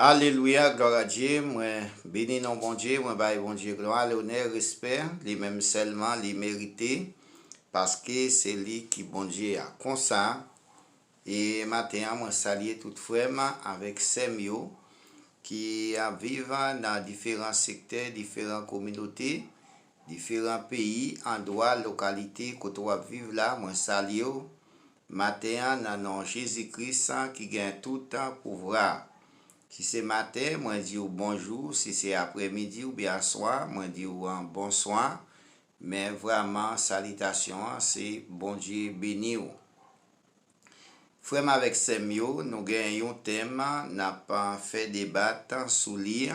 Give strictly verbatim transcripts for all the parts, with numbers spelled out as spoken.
Alelouya, glwa a Dye. Mwen beni non Bondye, mwen bay Bondye glwa, lonè, respè, li menm sèlman li merite, paske se li ki Bondye a. Konsa, e maten an, mwen salye tout frè m avèk sè m yo ki ap viv nan diferan sektè, diferan kominote, diferan peyi, andwa, lokalite kote w ap viv la, mwen salye w maten an nan non Jezi Kris ki gen tout pouvwa. Si se maten, mwen di w bonjou, si se aprèmidi oubyen aswa, mwen di w, ah, bonswa. Men vrèman, salitasyon an, se Bondye beni w. Frè m avèk sè m yo, nou gen yon tèm n ap fè deba sou li.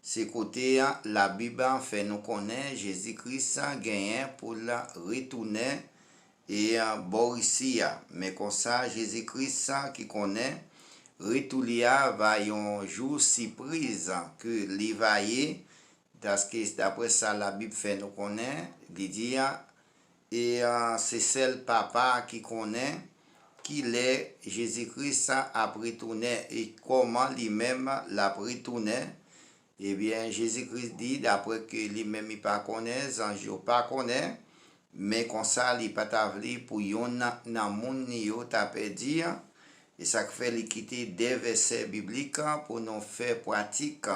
Se kote Labib fè nou konnen Jezi Kris genyen pou l retounen e bò isi a. Men konsa, Jezi Kris ki konnen retou li a va yon jou sipriz ke li va ye, paske daprè sa Labib fè nou konnen, li di, e se sèl Papa a ki konnen ki lè Jezi Kris ap retounen e kòman li menm l ap retounen. Ebyen, Jezi Kris di, daprè ke li menm li pa konnen, zanj yo pa konnen, men konsa li pa ta vle pou yonn nan moun li yo ta pèdi, e sa k fè li kite de vèsè biblik pou nou fè pratik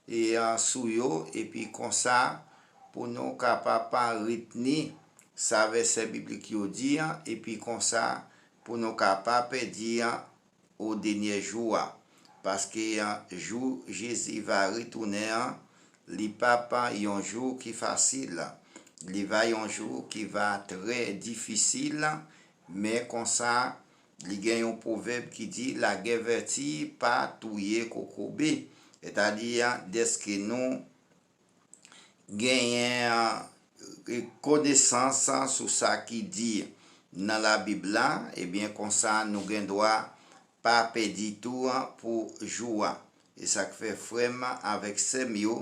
e sou yo, epi konsa pou nou kapab retni sa vèsè biblik yo di, epi konsa pou nou ka pa pèdi o dènye jou a. Paske jou Jezi va retounen an, li p ap yon jou ki fasil. Li va yon jou ki va trè difisil, men konsa, li gen yon pwovèb ki di, lagè vèti pa touye kokobe. Sètadi, dèske nou genyen konesans sou sa ki di nan Labib la, ebyen, konsa nou gen dwa pa pèdi tou pou jou a. E sa k fè, frè m avèk sè m yo,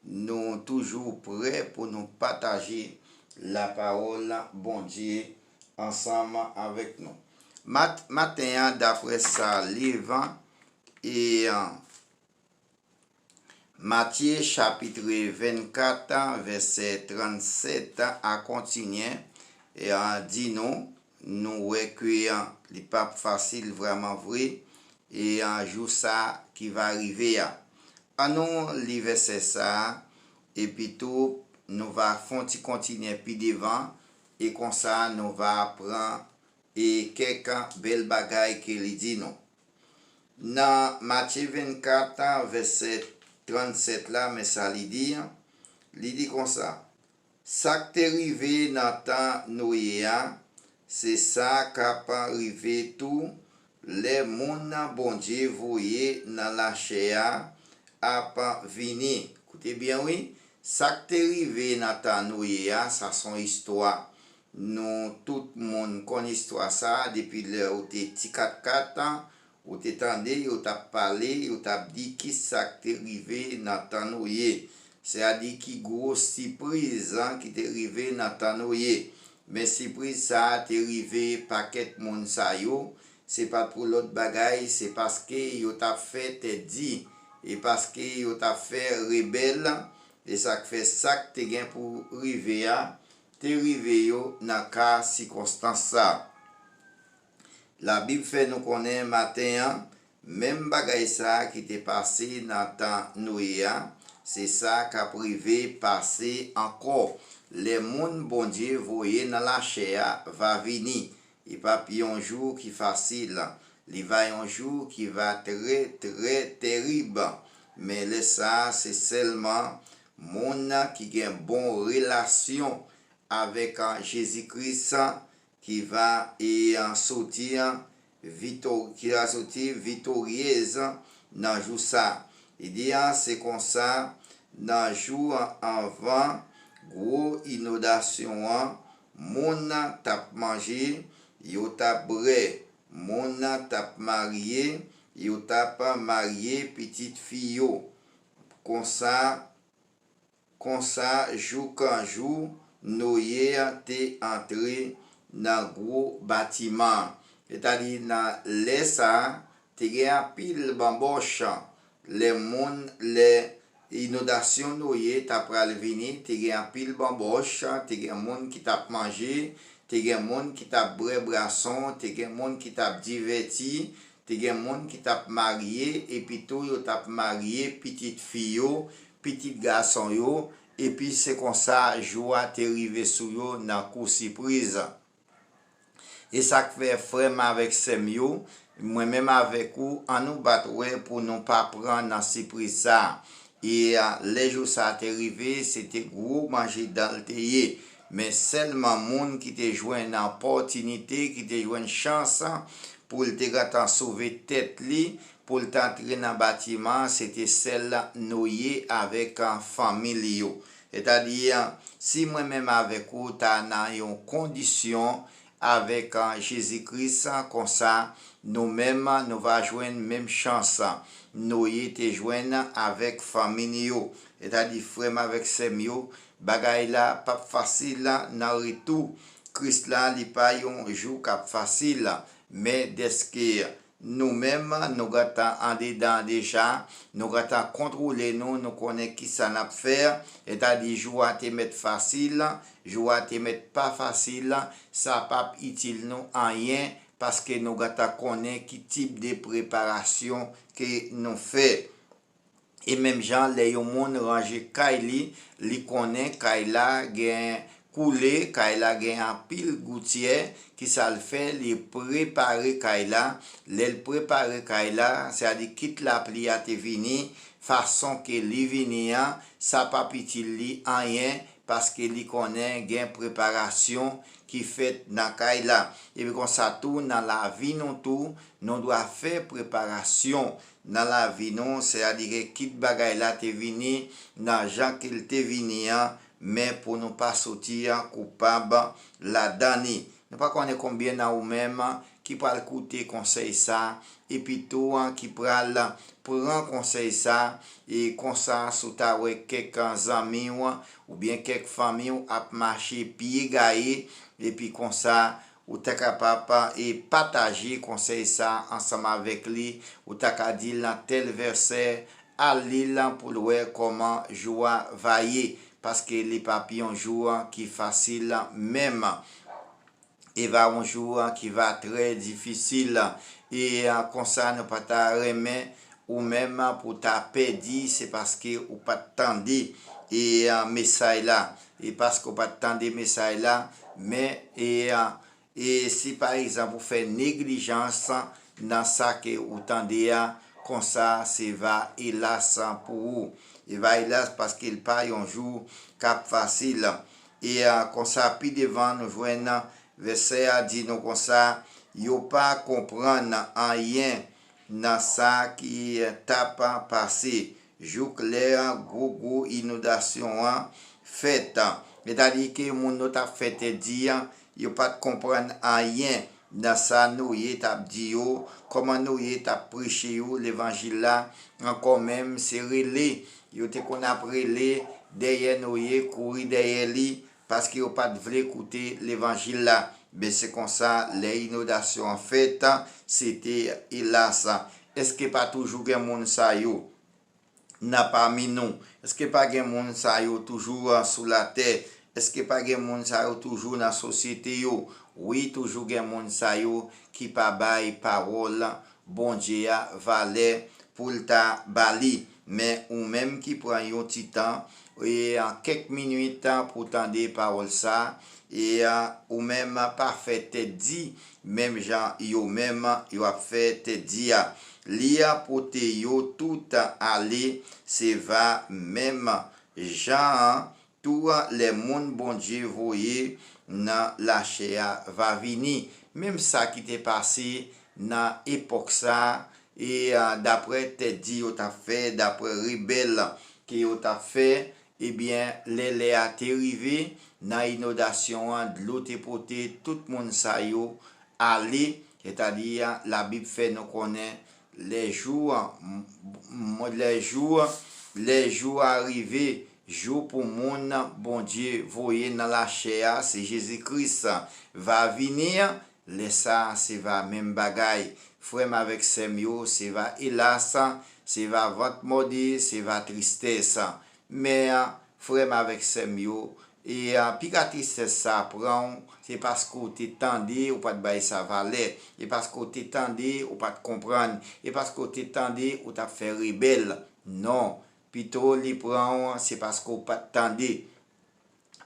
nou toujou prè pou nou pataje lapawòl Bondye ansanm avèk nou. Mat-, maten an, daprè sa liv e Matye chapit vennkat, vèsè trannsèt a kontinye e di nou, nou wè ke li p ap fasil vrèman vre, e jou sa ki va rive a. Annou li vèsè sa a, epi tou nou va fè yon ti kontinye pi devan, e konsa nou va pran e kèk bèl bagay ke li di nou. Nan Matye vennkat, vèsè trannsèt la, men sa li di, li di konsa, sa k te rive nan tan Noye a, se sa k ap rive tou lè moun Bondye voye nan lachè a ap vini. Koute byen, wi, sa k te rive nan tan Noye a, sa se yon istwa. Nou tout moun konn istwa sa a depi lè ou te ti katkat, ou te tande yo t ap pale, yo t ap di ki sa k te rive nan tan Noye. Sètadi ki gwo sipriz ki te rive nan tan Noye. Men sipriz sa a te rive pakèt moun sa yo, se pa t pou lòt bagay, se paske yo t ap fè tèt di, e paske yo t ap fè rebèl, e sa k fè sa k te gen pou rive a, te rive yo nan ka sikonstans sa. Labib fè nou konnen maten an, menm bagay sa a ki te pase nan tan Noye a, se sa k ap rive pase ankò. Lè moun Bondye voye nan lachè a va vini, li p ap yon jou ki fasil. Li va yon jou ki va trè, trè terib. Men lè sa a, se sèlman moun ki gen bon relasyon avèk Jezi Kris ki va e soti vito-, ki va soti vitoryèz nan jou sa. Li di, se konsa, nan jou anvan gwo inondasyon an, moun t ap manje, yo t ap bwè, moun t ap marye, yo t ap marye pitit fi yo. Konsa, konsa jouk jou Noye te antre nan gwo batiman an. Sètadi nan lè sa a, te gen anpil banbòch, Lè moun, lè inondasyon Noye ta pral vini, te gen anpil banbòch, te gen moun ki t ap manje, te gen moun ki t ap bwè bwason, te gen moun ki t ap divèti, te gen moun ki t ap marye, epi tou yo t ap marye pitit fi yo, pitit gason yo, epi se konsa jou a te rive sou yo nan kou sipriz. E sa k fè, frè m avèk sè m yo, mwen menm avèk ou, ann nou bat wè pou nou pa pran nan sipriz sa a. E a, lè jou sa a te rive, se te gwo manje dan l te ye. Men sèlman moun ki te jwenn opòtinite, ki te jwenn chans pou l te gentan sove tèt li, pou l t antre nan batiman an, se te sèl Noye avèk fanmi li yo. Sètadi, si mwen menm avèk ou ta nan yon kondisyon avèk Jezi Kris, konsa nou menm nou va jwenn menm chans Noye te jwenn avèk fanmi li yo. Sètadi, frè m avèk sè m yo, bagay la p ap fasil nan retou Kris la, li pa yon jou k ap fasil, men dèske nou menm, nou gentan andedan deja, nou gentan kontwole nou, nou konnen kisa n ap fè, sètadi jou a te mèt fasil, jou a te mèt pa fasil, sa p ap itil nou anyen, paske nou gentan konnen ki tip de preparasyon ke nou fè. E menm jan, lè yon moun ranje kay li, li konnen kay la gen koule, kay la gen anpil goutyè, kisa l fè? Li prepare kay la. Lè l prepare kay la, sètadi kit lapli a te vini, fason ke li vini an, sa p ap itil li anyen, paske li konnen gen preparasyon ki fèt nan kay la. Epi konsa tou, nan lavi nou tou, nou dwa fè preparasyon nan lavi nou, sètadi ke kit bagay la te vini nan jan ke l te vini an, men pou nou pa soti koupab ladan li. Nou pa konnen konbyen nan ou menm ki pral koute konsèy sa, epi tou ki pral pran konsèy sa, e konsa si w ta wè kèk zanmi w oubyen kèk fanmi w ap mache pye gaye, epi konsa ou ta kapab e pataje konsèy sa ansanm avèk li, ou ta ka di l nan tèl vèsè, al li l pou l wè kòman jou a va ye, paske li p ap yon jou ki fasil menm. E va yon jou ki va trè difisil. E konsa nou pa ta renmen ou menm pou ta pèdi, se paske ou pa t tande e mesaj la. E paske ou pa t tande mesaj la, men e e si pa egzanp ou fè neglijans nan sa ke ou tande a, konsa se va elas pou ou. E va elas paske l pa yon jou k ap fasil. E konsa pi devan nou jwenn vèsè a di nou konsa, yo pa konprann anyen nan sa ki t ap pase jouk lè gwo gwo inondasyon an fèt. Sètadi ke moun yo t ap fè tèt di, yo pa t konprann anyen nan sa Noye t ap di yo, kòman Noye t ap preche yo levanjil la, ankò menm se rele yo te konn ap rele dèyè Noye, kouri dèyè li, paske yo pa t vle koute levanjil la. Men se konsa, lè inondasyon an fèt, se te elas. Èske pa toujou gen moun sa yo nan pami nou? Èske pa gen moun sa yo toujou sou latè? Èske pa gen moun sa yo toujou nan sosyete yo? Wi, toujou gen moun sa yo ki pa bay pawòl Bondye a valè pou l ta ba li. Men ou menm ki pran yon ti tan, e an kèk minit pou tande pawòl sa, e ou menm pa fè tèt di, menm jan yo menm yo ap fè tèt di a. Li a pote yo tout ale, se va menm jan an tou lè moun Bondye voye nan lachè a va vini. Menm sa ki te pase nan epòk sa, e daprè tèt di yo t ap fè, daprè rebèl ke yo t ap fè, ebyen, lè lè a te rive, nan inondasyon an, dlo te pote tout moun sa yo ale, sètadi, Labib fè nou konnen lè jou, lè jou, lè jou a rive, jou pou moun Bondye voye nan lachè a, se Jezi Kris, va vini, lè sa a, se va menm bagay. Frè m avèk sè m yo, se va elas, se va vant mòde, se va tristès. Men, frè m avèk sè m yo, e, a, piga tristès sa pran w, se paske w te tande, ou pa t bay sa valè. E paske w te tande, ou pa t konprann. E paske w te tande, ou t ap fè rebèl. Non, pito li pran w, se paske w pa t tande.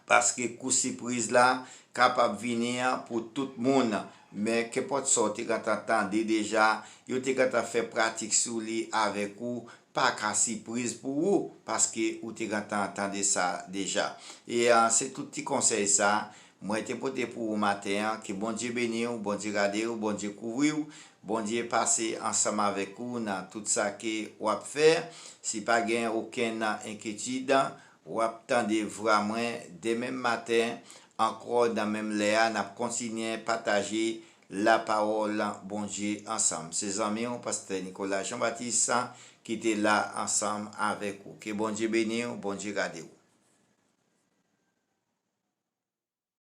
Paske kou sipriz la kapab vini pou tout moun. Men kenpòt sa w te gentan tande deja, yo te gentan fè pratik sou li avèk ou, pa ka sipriz pou ou, paske ou te gentan tande sa deja. E, a, se tout ti konsèy sa mwen te pote pou ou maten an. Ke Bondye beni w, Bondye gade w, Bondye kouvri w, Bondye pase ansanm avèk ou nan tout sa ke w ap fè. Si pa gen okenn enkyetid, w ap tande vwa mwen demen maten ankò nan menm lè a. N ap kontinye pataje lapawòl Bondye ansanm. Se zanmi w, pastè Nicolas Jean Baptiste, ki te la ansanm avèk ou. Ke Bondye beni w, Bondye gade w.